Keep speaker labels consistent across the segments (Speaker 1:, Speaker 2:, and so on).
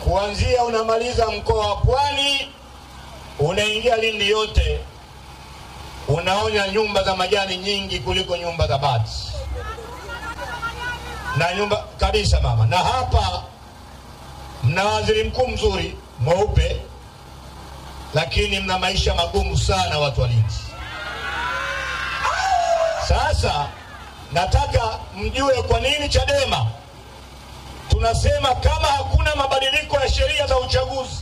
Speaker 1: Kuanzia unamaliza mkoa wa Pwani, unaingia Lindi yote, unaona nyumba za majani nyingi kuliko nyumba za bati. Na nyumba kabisa mama. Na hapa mna waziri mkuu mzuri mweupe, lakini mna maisha magumu sana watu wa Lindi. Sasa nataka mjue kwa nini Chadema tunasema kama hakuna mabadiliko ya sheria za uchaguzi,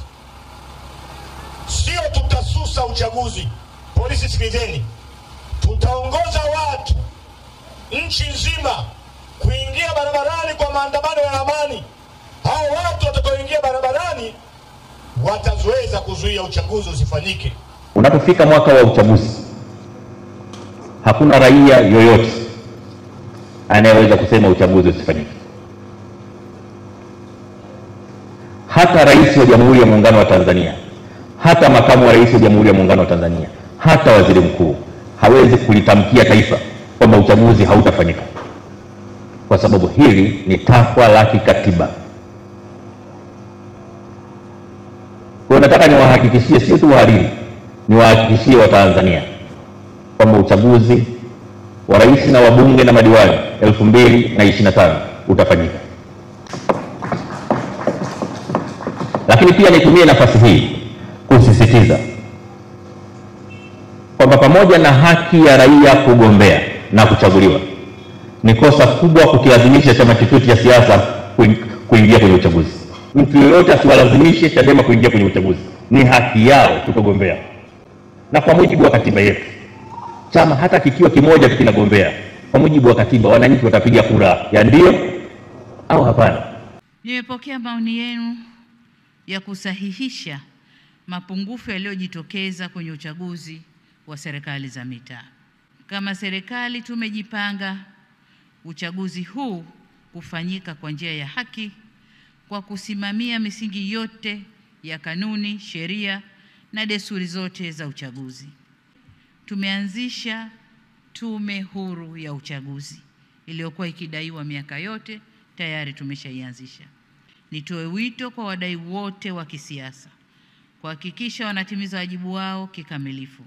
Speaker 1: sio tutasusa uchaguzi. Polisi sikilizeni, tutaongoza watu nchi nzima kuingia barabarani kwa maandamano ya amani. Hao watu watakaoingia barabarani wataweza kuzuia uchaguzi usifanyike.
Speaker 2: Unapofika mwaka wa uchaguzi, hakuna raia yoyote anayeweza kusema uchaguzi usifanyike. Hata rais wa Jamhuri ya Muungano wa Tanzania, hata makamu wa rais wa Jamhuri ya Muungano wa Tanzania, hata waziri mkuu hawezi kulitamkia taifa kwamba uchaguzi hautafanyika, kwa sababu hili ni takwa la kikatiba. Kwa nataka niwahakikishie, sio tu wahariri, niwahakikishie wa Tanzania kwamba uchaguzi wa rais na wabunge na madiwani 2025 utafanyika. Lakini pia nitumie nafasi hii kusisitiza kwamba pamoja na haki ya raia kugombea na kuchaguliwa, ni kosa kubwa kukilazimisha chama chochote cha siasa kuingia kwenye uchaguzi. Mtu yeyote asiwalazimishe Chadema kuingia kwenye uchaguzi. Ni haki yao kutogombea. Na kwa mujibu wa katiba yetu, chama hata kikiwa kimoja kinagombea, kwa mujibu wa katiba wananchi watapiga kura ya ndio au hapana.
Speaker 3: Nimepokea maoni yenu ya kusahihisha mapungufu yaliyojitokeza kwenye uchaguzi wa serikali za mitaa. Kama serikali tumejipanga uchaguzi huu kufanyika kwa njia ya haki, kwa kusimamia misingi yote ya kanuni, sheria na desturi zote za uchaguzi. Tumeanzisha tume huru ya uchaguzi iliyokuwa ikidaiwa miaka yote, tayari tumeshaianzisha. Nitoe wito kwa wadai wote wa kisiasa kuhakikisha wanatimiza wajibu wao kikamilifu.